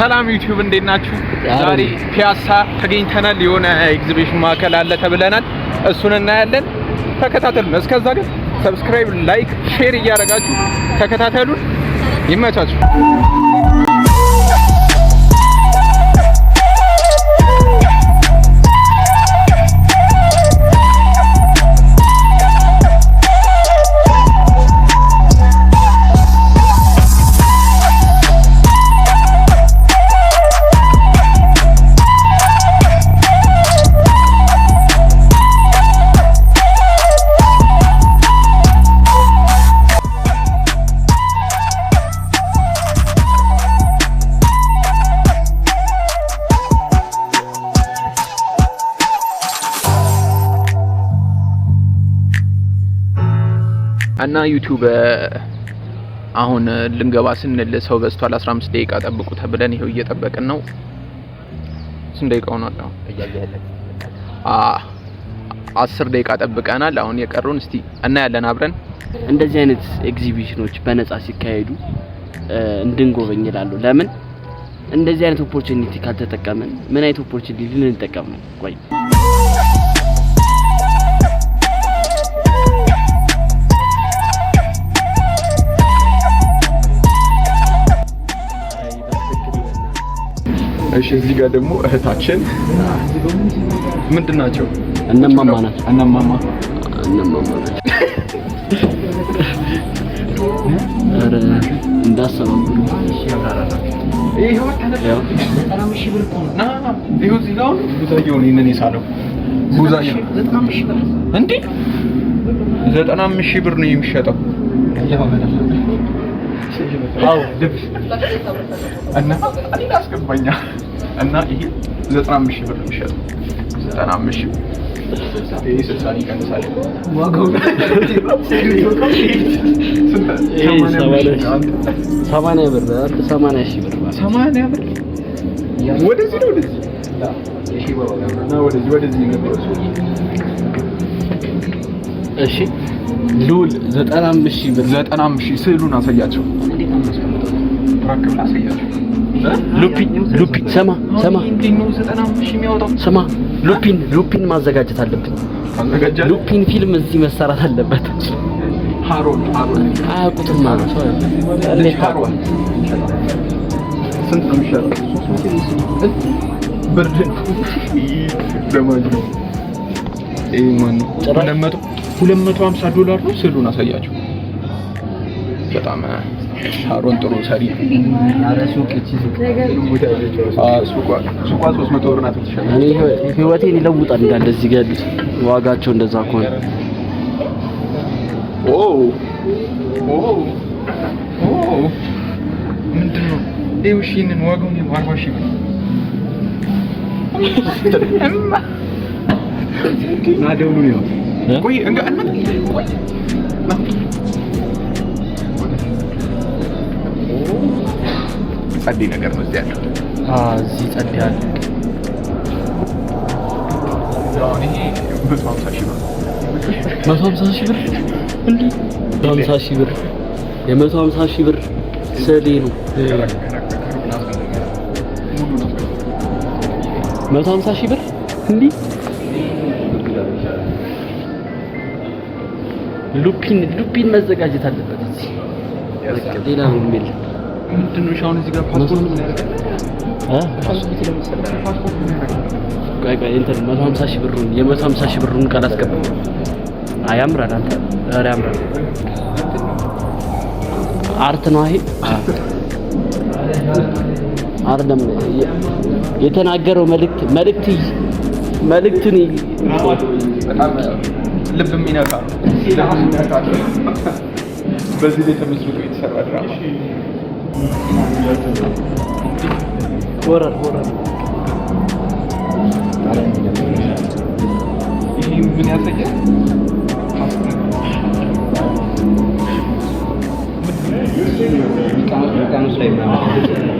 ሰላም ዩቲዩብ፣ እንዴት ናችሁ? ዛሬ ፒያሳ ተገኝተናል። የሆነ ኤግዚቢሽን ማዕከል አለ ተብለናል። እሱን እናያለን። ተከታተሉን። እስከዛ ግን subscribe፣ like፣ share እያደረጋችሁ ተከታተሉን። ይመቻችሁ። እና ዩቲዩብ፣ አሁን ልንገባ ስንል ሰው በዝቷል። 15 ደቂቃ ጠብቁ ተብለን ይሄው እየጠበቅን ነው። ስንት ደቂቃ ሆኗል? አሁን 10 ደቂቃ ጠብቀናል። አሁን የቀሩን እስቲ እናያለን አብረን። እንደዚህ አይነት ኤግዚቢሽኖች በነፃ ሲካሄዱ እንድንጎበኝ ይላሉ። ለምን እንደዚህ አይነት opportunity ካልተጠቀምን ምን አይነት opportunity ልንጠቀም ነው? ቆይ። እሺ፣ እዚህ ጋር ደግሞ እህታችን ምንድን ናቸው? እነማማ ናቸው። እነማማ። እነማማ ናቸው። ኧረ እንዳሰባብሩ። ይኸው ይኸው እዚህ ጋር አሁን ቡዛየው ነው ይሄንን የሳለው። ቡዛየው እንዴ፣ 95,000 ብር ነው የሚሸጠው። አዎ ልብስ እና እኔን አስገባኛ እና ይሄ 95,000 ብር ነው የሚሸጠው። 95,000፣ ይሄ 60 ይቀንሳል። ዋጋው ስንት? 80 ብር፣ አንተ 80,000 ብር ማለት 80 ብር። ወደዚህ ነው፣ ወደዚህ እና ወደዚህ ወደዚህ ነው። እሺ ሉል፣ 95,000 ብር። 95,000። ስዕሉን አሳያቸው፣ ራክ ብለህ አሳያቸው። ሉፒን ሉፒን፣ ስማ ስማ። እንዴት ነው 95,000 የሚያወጣው? ስማ፣ ሉፒን ሉፒን ማዘጋጀት አለብን። ታዘጋጃለህ? ሉፒን ፊልም እዚህ መሰራት አለበት። ሃሮን ሃሮን። አያውቁትም አሉ ሰው እንዴት? ሃሮን ስንት ነው የሚሸጠው? ብርድ ነው ደማጅ ነው። ይሄ ማን ነው? 250 ዶላር ነው። ስዕሉን አሳያቸው። በጣም ሃሮን ጥሩ ሰሪ ነው። ሱቋ ሱቋ 300 ብር ናት የምትሸጠው። እኔ ህይወቴን ይለውጣል እንዳለ እዚህ ጋር ያሉት ዋጋቸው እንደዛ ከሆነ። ኦ ኦ ኦ፣ ምንድን ነው? ይኸው እሺ፣ ይሄንን ዋጋውን 40,000 ብር። ቆይ እንጋ እና ቆይ፣ ጸዴ ነገር ነው እዚህ ያለው። እዚህ ጸድ ያለ። አሁን ይሄ 150,000 ብር። 150,000 ብር እንዴ? 50,000 ብር፣ የ150,000 ብር ስዕሌ ነው። ሙሉ ነው። 150,000 ብር እንዴ? ሉፒን ሉፒን መዘጋጀት አለበት እዚህ። በቃ ሌላ ምንም የለም። ምንድን ነው? እሺ፣ አሁን እዚህ ጋር ፓስፖርት ምን ያደርጋል? እ? ፓስፖርት ምን ያደርጋል? ቆይ ቆይ፣ እንትን 150,000 ብሩን የ150,000 ብሩን ቃል አስገባ። አይ ያምራል፣ አንተ ኧረ ያምራል። Art ነው ይሄ አይደለም። የተናገረው መልእክት መልእክቱን በጣም ልብ የሚነካ ነው። ልብ የሚነካ ነው። በዚህ ላይ ተመስርቶ የተሰራ ድራማ። Horror horror። ይሄ ምን ያሳያል? ውቅያኖስ ላይ ምናምን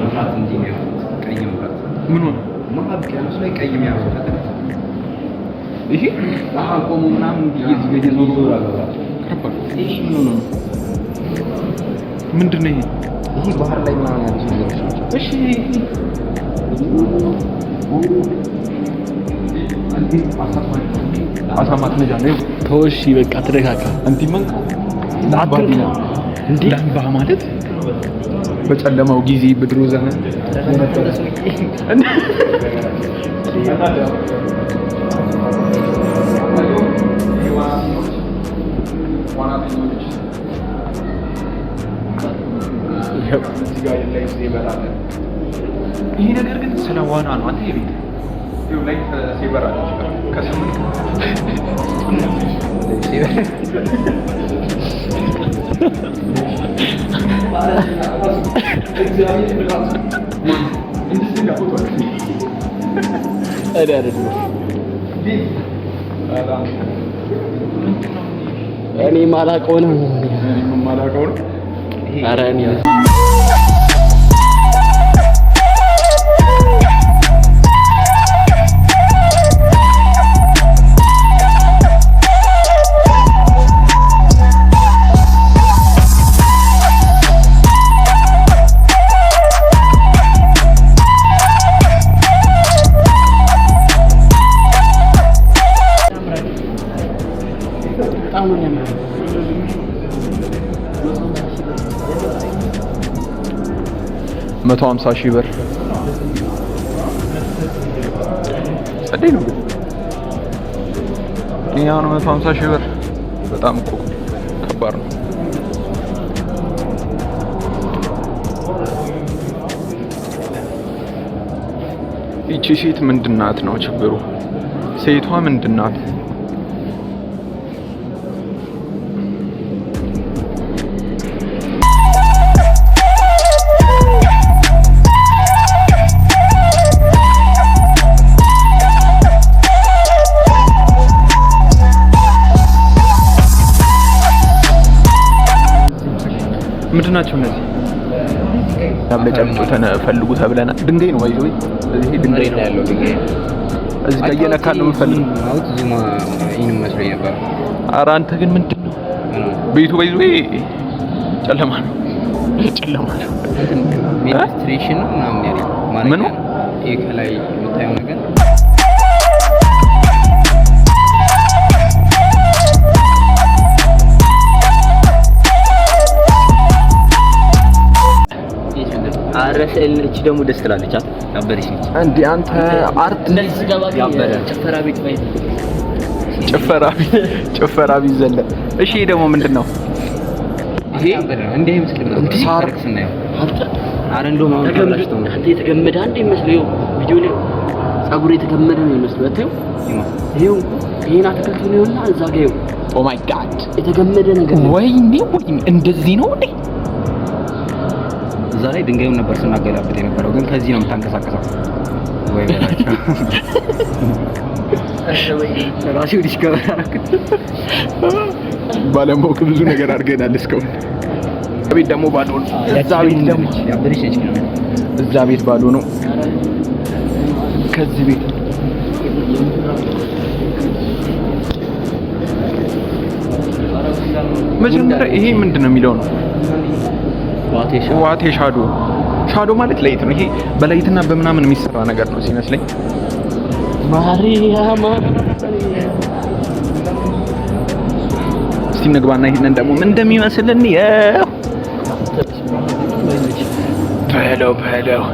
መብራት እንዲህ የሚያበሩት ቀይ መብራት። ምን ሆነ? መሀል ውቅያኖስ ላይ ቀይ የሚያበሩት ታውቃለህ? ይሄ ቆሞ ምናምን እየዞሩ መብራቱ። ከባድ። ይሄ ምን ሆኖ ነው? ምንድን ነው ይሄ? ይሄ ባህር ላይ ምናምን ያሉ ነገሮች ናቸው። እሺ፣ አሳ ማጥመጃ ነው። ተው እሺ፣ በቃ ተረጋጋ። እንዲህ መንካ ላምባ እንዴ! ላምባ ማለት በጨለማው ጊዜ በድሮ ዘመን የነበረ። ይሄ ነገር ግን ስለ ዋና ነው። አንተ የቤት ይኸው light saber አለ ከሰማይ። እኔ አይደለሁም። እኔ ማላውቀው ነው። የማላውቀው ነው። ኧረ እኔ በጣም ነው የሚያምረው። 150,000 ብር ጸደይ ነው ግን ይሄ አሁን 150,000 ብር በጣም እኮ ከባድ ነው። ይቺ ሴት ምንድናት ነው ችግሩ? ሴቷ ምንድናት? ምንድን ናቸው እነዚህ? ያብለጨልጩትን ፈልጉ ተብለናል። ድንጋይ ነው ባይዘው እዚህ ድንጋይ ነው ያለው ድንጋይ ነው። እዚህ ጋር እየነካን ነው የምንፈልገው። Out zoom in መስሎኝ ነበር። ኧረ አንተ ግን ምንድን ነው ቤቱ? ባይዘው ጨለማ ነው፣ ጨለማ ነው። Menstruation ነው ምናምን ያለኝ ማድረጊያ ምኑ? ነው። ይሄ ከላይ የምታየው ነገር። አረ ስዕል እቺ ደግሞ ደስ ትላለች። አት ያበደች ነች። እንዴ አንተ art እንደዚህ ስገባ ግን ያበደ። ጭፈራ ቤት ማየት ነው። ጭፈራ ቤት ዘለ። እሺ ይሄ ደግሞ ምንድን ነው? ይሄ ያበደ ነው። እንዲህ አይመስልም ነበር ሳር። ሳር ስናየው። አንተ አረ እንደውም አሁን ተበላሽቶ ነው። አንተ የተገመደ አንድ ይመስለው ይኸው ቪዲዮ ላይ ፀጉር የተገመደ ነው የሚመስለው። አታየው? ይኸው ይሄን አትክልቱ ነው እና እዛ ጋር ይኸው Oh my God! የተገመደ ነገር ነው። ወይኔ ወይኔ! እንደዚህ ነው እንዴ? እዛ ላይ ድንጋዩን ነበር ስናገላብጥ የነበረው፣ ግን ከዚህ ነው የምታንቀሳቀሰው። ወይ በላቸው፣ ራሴ discover አደረኩት። ባለማወቅ ብዙ ነገር አድርገናል እስካሁን። ቤት ደግሞ ባዶ ነው። እዛ ቤት ደግሞ ያበደች ነች ግን። እዛ ቤት ባዶ ነው። ከዚህ ቤት መጀመሪያ ይሄ ምንድን ነው የሚለው ነው። What a shadow። Shadow ማለት light ነው። ይሄ በ light ና በምናምን የሚሰራ ነገር ነው ሲመስለኝ። ማሪያ ማሪያ። እስቲ እንግባና ይሄንን ደግሞ ምን እንደሚመስል እንየው። በለው በለው፣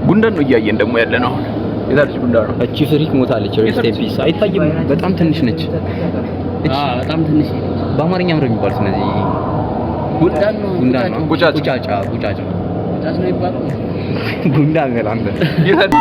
ጉንዳን ነው እያየን ደግሞ ያለ ነው አሁን። የታለች ጉንዳን ነው? እቺ freak ሞታለች። Rest in peace። አይታይም። በጣም ትንሽ ነች። እቺ በጣም ትንሽ ነች። በአማርኛ ምንድን ነው የሚባሉት እነዚህ? ጉንዳን ነው። ጉንዳን ነው። ቁጫጭ። ቁጫጫ ቁጫጫ። ቁጫጭ ነው የሚባለው። ጉንዳን በል አንተ። የታለ?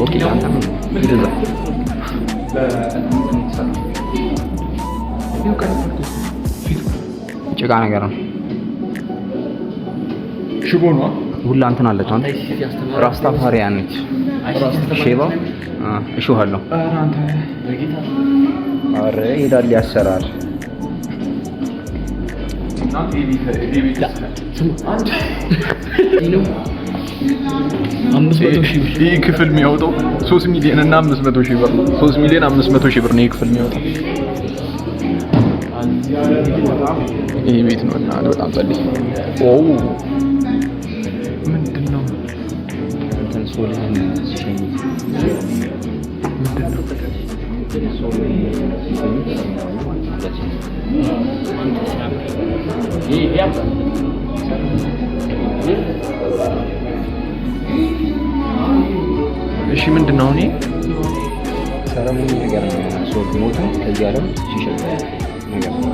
Okay አንተ እንደዛ። ጭቃ ነገር ነው። ሽቦ ነው። ሁላ እንትን አለች። አንተ ራስታፋሪያን ነች። ሼባ እሾህ አለው። ኧረ ይሄዳል ያሰራር ይህ ክፍል የሚያወጣው 3 ሚሊዮን እና 500 ሺህ ብር ነው። 3 ሚሊዮን 500 ሺህ ብር ነው ይህ ክፍል የሚያወጣው። ይህ ቤት ነው እና በጣም ጸልይ። ኦ ምንድን ነው? እንትን soul ህን ሲሸኙት ምንድን ነው? Soul ሲሸኙት ማለት ነው። እሺ ምንድን ነው? እኔ Ceremony ነገር ነው። Soul ሞተ ከዚህ ዓለም ሲሸኝ ነገር ነው።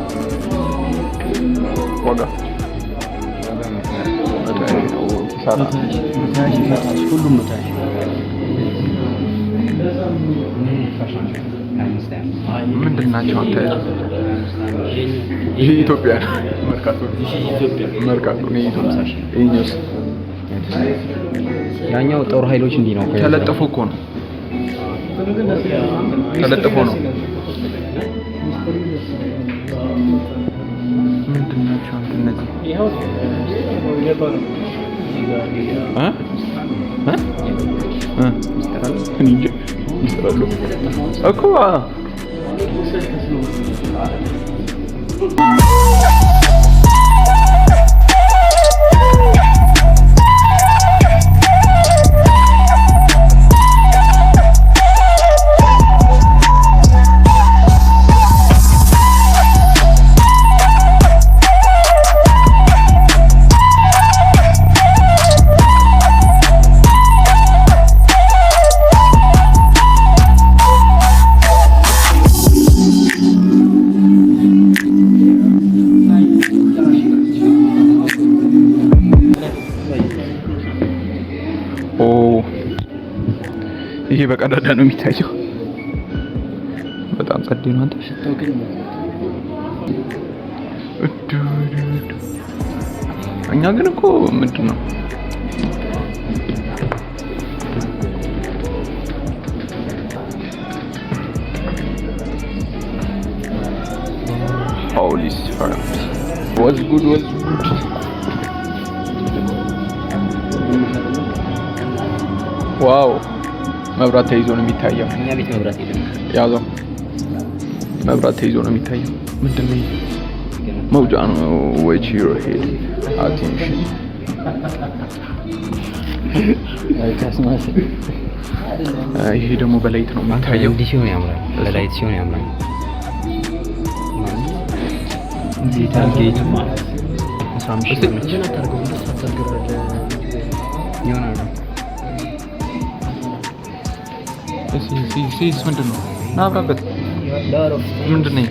ዋጋ ኪሳራ። ሁሉም 120,000። ምንድን ናቸው አንተ? ይሄ ኢትዮጵያ ነው። መርካቶ መርካቶ ነው። ኢትዮጵያ ይሄኛውስ? ያኛው ጦር ኃይሎች እንዲህ ነው። ተለጥፎ እኮ ነው። ተለጥፎ ነው። ምንድን ናቸው አንተ እነዚህ? እ እ እ እኔ እንጃ ሚስጥር አለው እኮ። ኦ ይሄ በቀዳዳ ነው የሚታየው። በጣም ጸዴ ነው። አንተ እዱ እዱ እዱ። እኛ ግን እኮ ምንድን ነው? Police firms. What's good, what's good? Wow መብራት ተይዞ ነው የሚታየው። እኛ ቤት መብራት የለም። ያዘው፣ መብራት ተይዞ ነው የሚታየው። ምንድን ነው ይሄ? መውጫ ነው። Watch your head, attention። ይሄ ደግሞ በ light ነው የሚታየው። እንዲህ ሲሆን ያምራል። በ light ሲሆን ያምራል። ጌቱ 15,000 ነች። ይሆናል። ሲስ ምንድን ነው? ና አብራበት። ምንድን ነው ይሄ?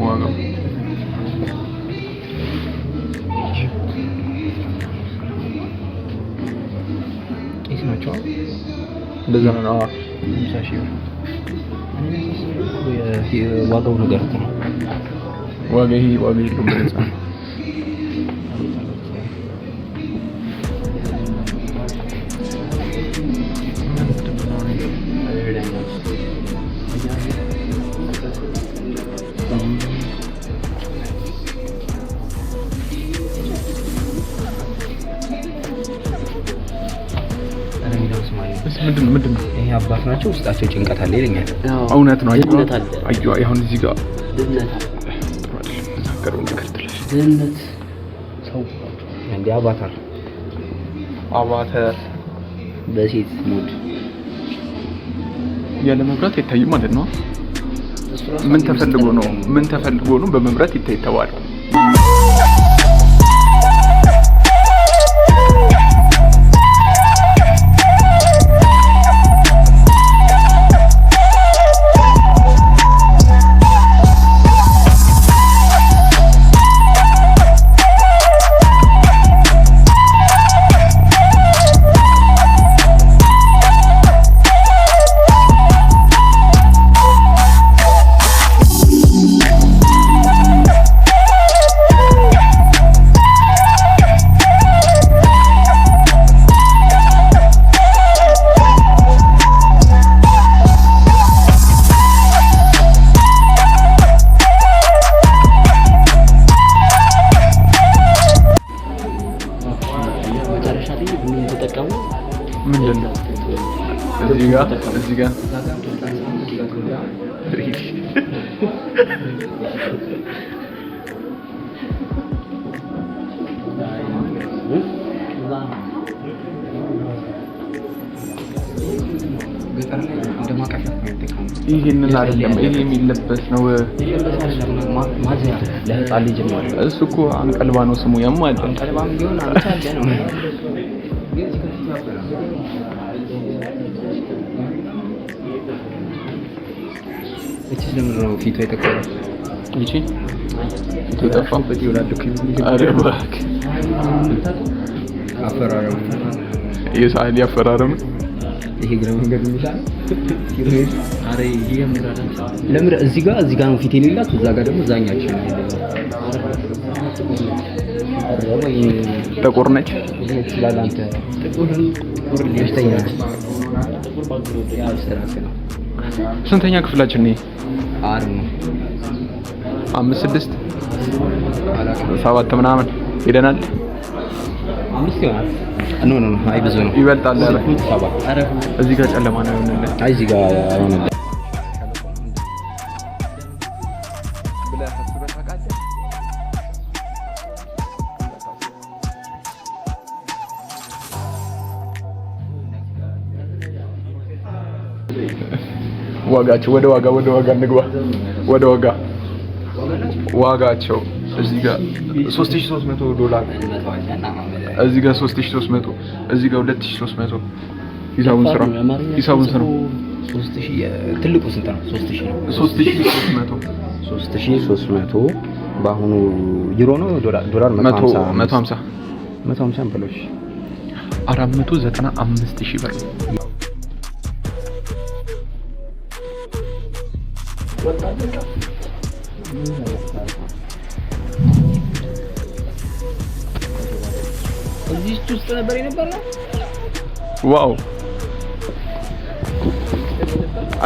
ዋጋው ቄስ ናቸው። እንደዛ ነው። አዎ 50,000 ብር። ዋጋው ነገር እኮ ነው። ዋጋ ይሄ ዋጋ የለውም፣ በነፃ ነው። ኧረ የሚለው ስም አለ። እስኪ ምንድን ነው ምንድን ነው? ይሄ አባት ናቸው፣ ውስጣቸው ጭንቀት አለ ይለኛል። እውነት ነው። አየሁ ድህነት አለ። አየሁ። አሁን እዚህ ጋር ድህነት አለ። ጥሩ አይደለም። የምናገረው ነገር ትላለች። ድህነት ሰው እንደ አቫታር አቫተር በሴት mode ያለ መብራት አይታይም ማለት ነው። ምን ተፈልጎ ነው? ምን ተፈልጎ ነው በመብራት ይታይ ተባለው? መጨረሻ ላይ ምን ተጠቀሙ? ምንድን ነው እዚህ ጋር እዚህ ጋር ገጠር ላይ እንደ ማቀፊያ ነው የሚጠቀሙት። ይህንን አይደለም፣ ይሄ የሚለበስ ነው። ማዘያ ለህፃን ልጅ ማለት ነው። እሱ እኮ አንቀልባ ነው ስሙ። ያማል። ቀልባም ቢሆን አምቻ አለ ነው። ግን እዚህ ጋር ፊቱ ያበራል። እቺስ ለምንድን ነው ፊቷ የጠቆረው? ይቺ ፊቱ የጠፋው በት ይውላል እኮ። ኧረ እባክህ። አፈራረሙ። የሰዓሊ አፈራረም። ይሄ እግረ መንገዱ የሚሻለው። አረ ይሄ ያምራል። ለምን እዚህ ጋር ነው ፊት የሌላት፣ እዛ ጋር ደግሞ እዛኛችን ነው የሌላት። ኧረ ወይ። ጥቁር ነች። ይሄ ትችላለህ አንተ። ጥቁር ጥቁር። በሽተኛ ነህ። ጥቁር background። ያው ስራክ ነው። ስንተኛ ክፍላችን ነው? አሪፍ ነው። አምስት፣ ስድስት፣ አላውቅም። ሰባት ምናምን ሄደናል። አምስት ይሆናል። No, no, no፣ አይ ብዙ ነው። ይበልጣል። ኧረ ሰባት። አረ። እዚህ ጋር ጨለማ ነው የሆነልን። አይ እዚህ ጋር አይሆንልህ። ብለህ አስበህ ታውቃለህ? ዋጋቸው ወደ ዋጋ እንግባ። ወደ ዋጋ ዋጋቸው እዚህ ጋር 3300 ዶላር፣ እዚህ ጋር 3300፣ እዚህ ጋር 2300። ሂሳቡን ስራው፣ ሂሳቡን ስራው። 3000 ትልቁ ስንት ነው? 3000 ነው። 3300። 3300 በአሁኑ ዩሮ ነው ዶላር? 100 150። 150። 150 በለው እሺ። 495 ሺህ ብር። እዚህ ውስጥ ነበር የነበረው። Wow!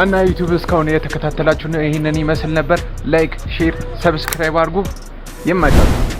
እና YouTube እስካሁን የተከታተላችሁ ነው ይህንን ይመስል ነበር። Like፣ share፣ subscribe አድርጉ። ይመቻችሁ።